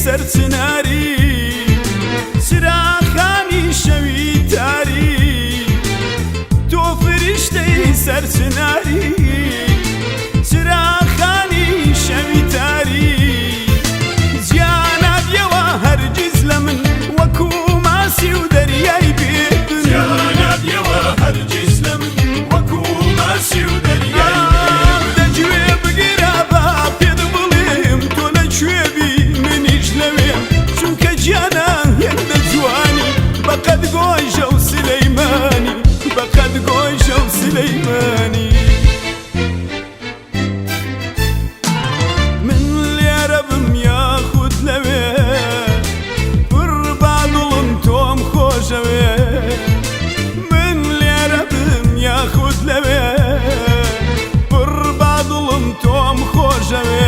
سەرچناری، چراخانی شەوی تاری، تۆ فریشتەی سەرچناری، چراخانی شەوی تاری. جیا نابیەوە هەرگیز لە من، وەکو ماسی و دەریای بێ بن. جیا نابیەوە هەرگیز لە من، وەکو ماسی و دەریای بێ بن. دە گوێ بگرە با پێت بڵێم، تۆ لە کوێ بی منیش لەوێم، چونکە گیانە هێندە جوانی، بەقەد گۆیژە و سلەیمانی، بەقەد گۆیژە و سلەیمانی. من لێرە بم یاخود لەوێ، پڕ با دڵم تۆم خۆشەوێ. من لێرە بم یاخود لەوێ، پڕ با دڵم تۆم خۆشەوێ.